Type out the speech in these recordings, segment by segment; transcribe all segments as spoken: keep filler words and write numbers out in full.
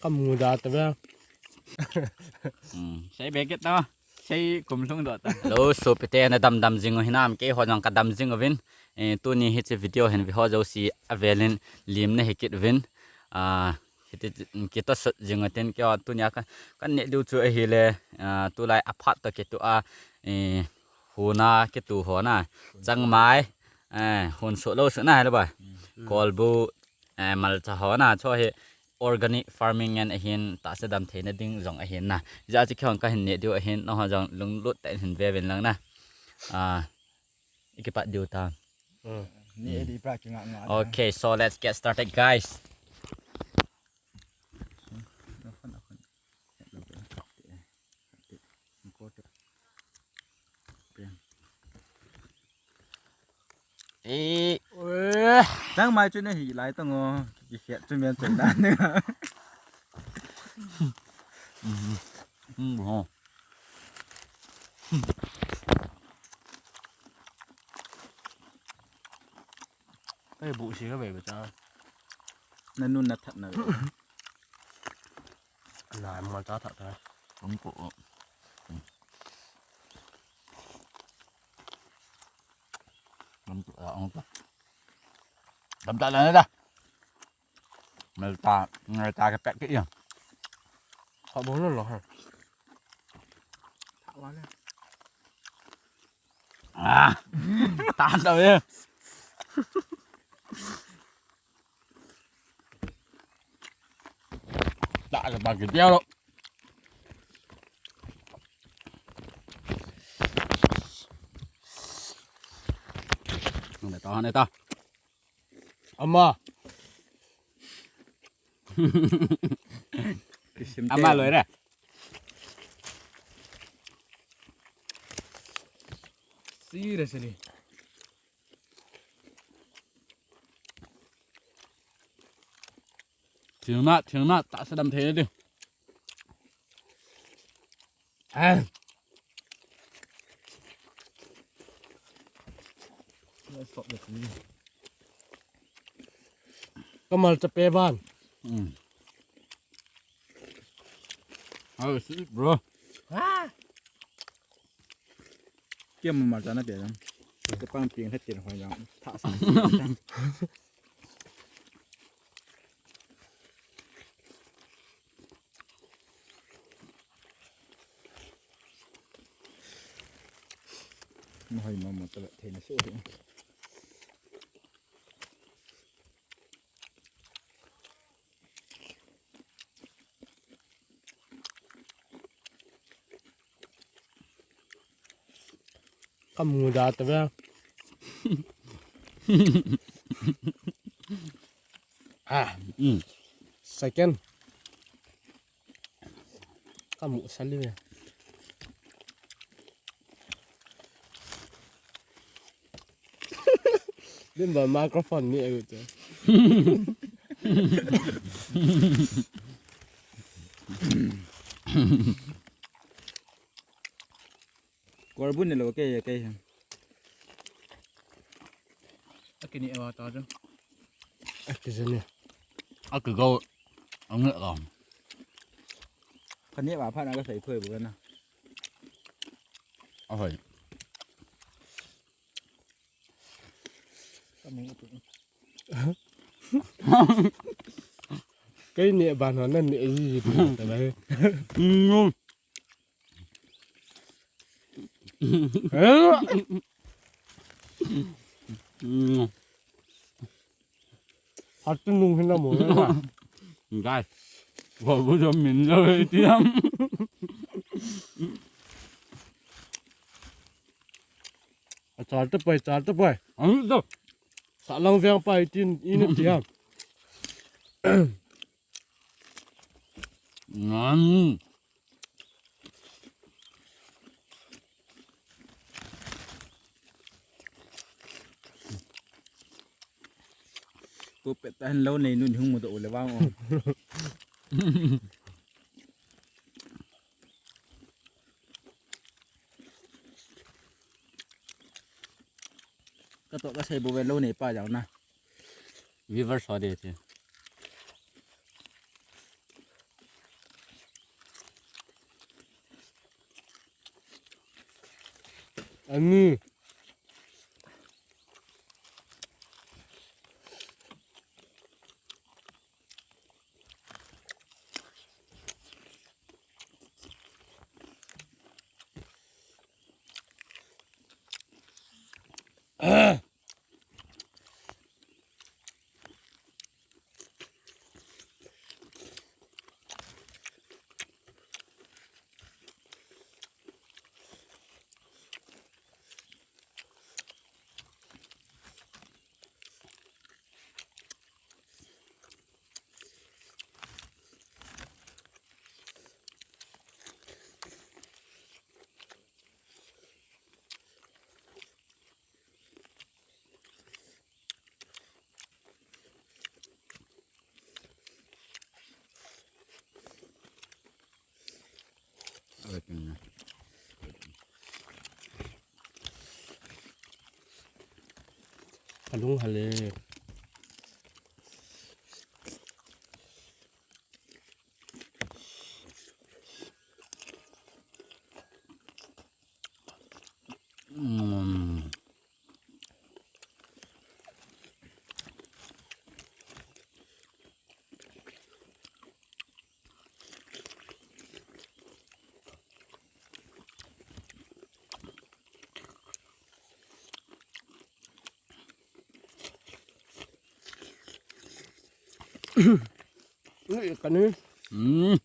Amuda ta ve. Hmm, sei be kit ta. Sei kum lhung doh ta. Hello, sopite, na dam dam jing u hinam? Keiho jong ka dam jing uvin. Eh, tuni hiche video hin veho jouse avelin lim na hi kit uvin. Ah, hiti kitosot jing u tin, keiho tunia ka, ka neh diu chu ahile, ah, tulai aphat toh kitu a, eh, huna kitu ho na. Changmai, eh, hun suh lou suh na hile ba. Kolbu, eh, malcha ho na, chu hi organic farming ngen ahin, tahsa dam theina ding jong ahin na. Hijeh chun keiho ka hin neh diu ahin, nangho jong lunglut tah in hin ve uvin lang na. Ah, i kipat diu ta. Ni edi pra kinga nga. Okay, so let's get started, guys. Eh, Changmai chu na hi lai tong o. Ki khet chu men chen dan ne. mm, ho. Ei, bu si ka be be ta. Na nun na that na. Na mo ta ta ta. Ong ko. Ong ko, ong ko. Dam ta la na da. Mal ta, mal ta ka pek ki ya. Ka bo lo lo ha. Ah, ta ta ye. Ta la ba ki dia lo. Ne ta, ne ta. Ama. Ama loi re. Seriously. Thingna, thingna, tahsa dam thei di. Ah. Kamal cha pe ban. Hmm. How is it, bro? Kiam mal cha na pe jam. Ka pang ping ha tin hoi jam. Tha sa. Mahoi mama tala theina se. Kamuda ta ve. Ah, mm. Second. Kamu sali ve. Din ba microphone ni ayu te. Korbun ne lo ke ya ke. Akini ewa ta jo. Akijani. Akigo. Ang ne ka. Kani ewa pha na ka sai khoi bu na. Ahoi. Kei ne ban ho na ne ji ji ta lai. Hatu nung hina mo na. Guys, wa bu jo min jo tiam. Achar ta pai, char ta pai. Ang do. Sa lang veng pai tin ina tiam. Ngan. Ko pet ta hen lo nei nun hung mu do le wang o. Ka to ka sei bu ve lo nei pa jao na. Viewers ho de che. Ani. Kalung hale. Ui, kani. Hmm.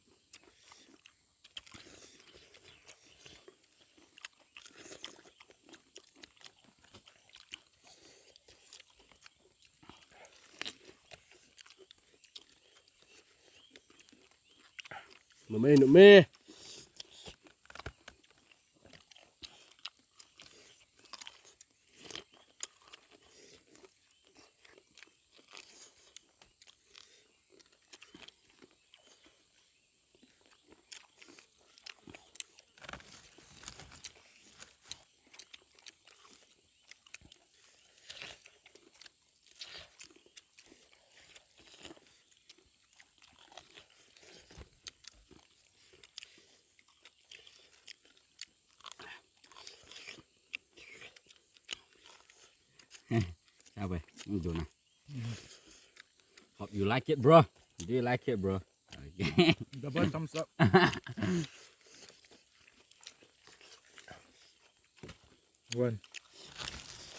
Numei, numei. Sao vậy? Hope you like it, bro. Do you like it, bro? Okay. Double thumbs up. One.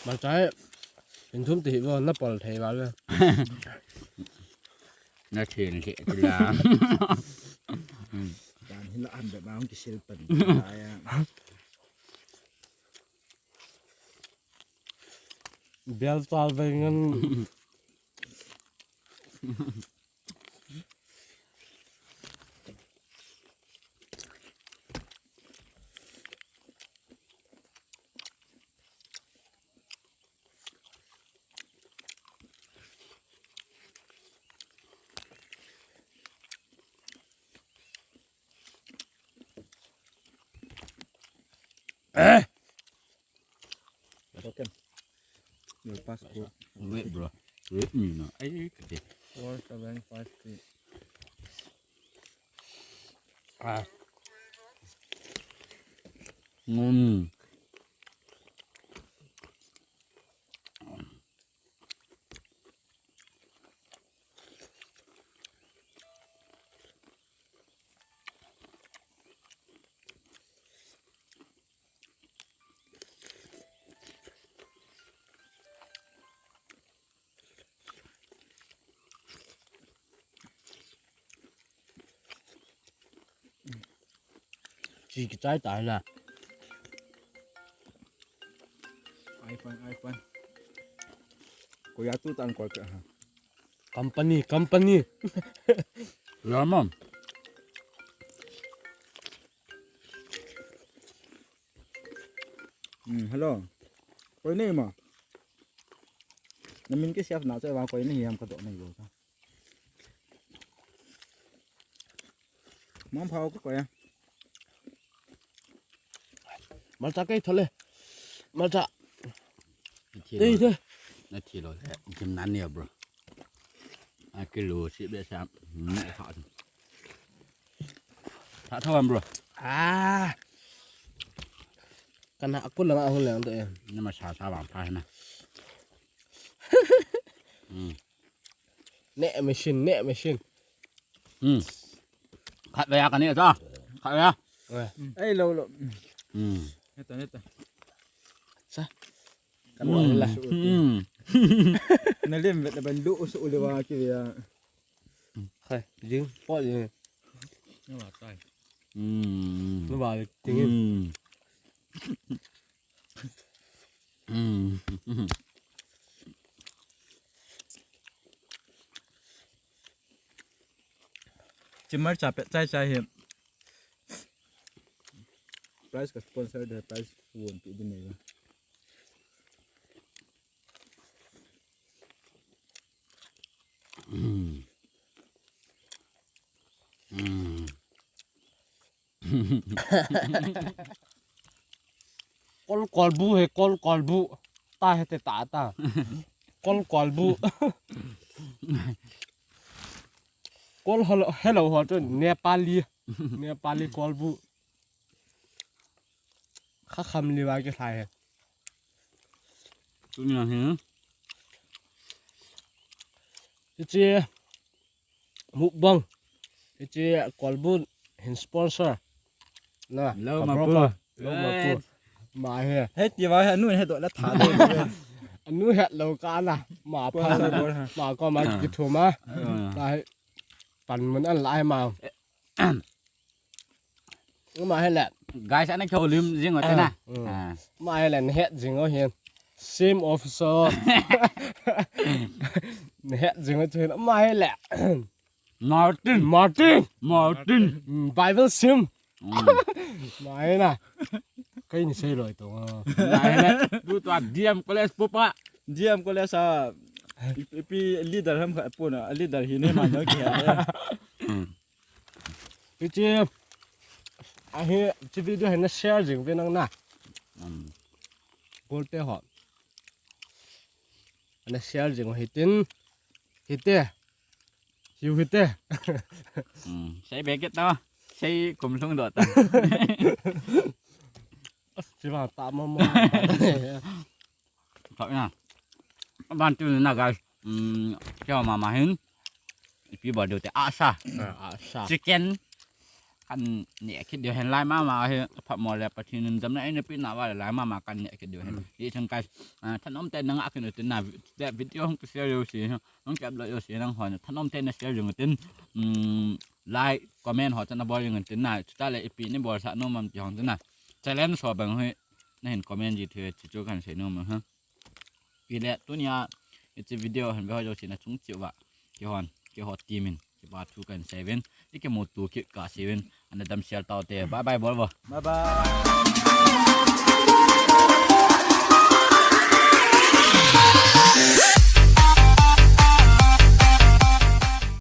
Malcha, in thum ti hi vo, na pol thei val ve. Na thin thei ti la. Dan hi la an be ma hung kisil pan. Bial tal ve ngan. Eh! Token. Your passcode. Wait, bro. Wait me now. Ay, okay. Four seven five three. Ah. Mm. Chi kichai tai la. iPhone, iPhone. Koya tu tan koi ka ha. Company, company. Ya, mam. Hmm, hello. Koi nei ma? Na min kisave na chu vang koi nei ham ka doh nei lo ta. Mam phao ka koi a. Malcha kei thole. Malcha. Nathi lo. Tei, tei. Nathi lo le. Jim nan ni, bro. A kilo si be sa. Hmm, tha. Tha tha, bro. Ah. Kana aku langa ahun lang to e. Nama sa sa bang pa na. Hmm. Ne machine, ne machine. Hmm. Khat ve ya kani ta. Khat ve ya. Ei, lo, lo. Hmm. Neta, neta. Sa. Kan lo la. Hmm. Na lem vet na ban lo so le wa ki ya. Khai, jing, po jing. Ni wa tai. Hmm. Ni wa jing. Hmm. Hmm. Chimar cha pe chai chai hi. Prize ka sponsor de prize won pi din nei. Mm. Mm. Kol kol bu he, kol kol bu. Ta he te ta ta. Kol kol bu. Kol hello, hello ho tu Nepali. Nepali kol bu. Kha kham li wa ke thai he. Tu ni na he. Hiche mukbang. Hiche kolbu hin sponsor. Na, lo ma pu. Lo ma pu. Ma he. He ti wa he nu he do la tha de. Anu he lo ka na. Ma pa. Ma ko ma ki thu ma. Lai pan mun an lai ma. Uma hele. Guys, ana kho lim jing ot na. Ah. Uma hele, na het jing o hin. Same officer. Na het jing o hin. Uma hele. Martin. Martin. Martin. Mm, Bible sim. Mm. Uma hele. Kai ni sei loi to. Uma hele. Bu to D M College pupa. D M College a. Ipi leader ham kha puna. Leader hi ne ma no ki. Mm. Hiche, ahi, hiche video hi na share jing ve nang na. Um. Golte ho. Na share jing hitin. Hite. Hiu hite. Um. Sei beket ta. Sei kum lung do ta. Chiva ta mo mo. Thok na. Ban tu na guys. Um, kya mama hin. Ipi ba do te asa. Ah, asa. Chicken. Kan ne kit dio hen lai mama hi pha mo le Pathen in damna ina pi na wa lai mama kan ne kit dio hen. Hi chang guys. Ah, thanom te nang akin te na video hong share yo si. Hong kap lo yo si nang hon. Thanom te na share jong tin. Um, like, comment ho chana bol jong tin na. Chuta le ipi ni bol sa no mam ti hong tin na. Challenge ho bang hi. Na hin comment ji the chu chu kan sei nom ha. Ile tunia hiche video hin ve ho jo sina chung chiu va. Kihon, kiho team in, kipa thu kan sei ven. Ikimu tu kit ka sei ven. Ana dam share tau te. Bye bye bol vo. Bye bye.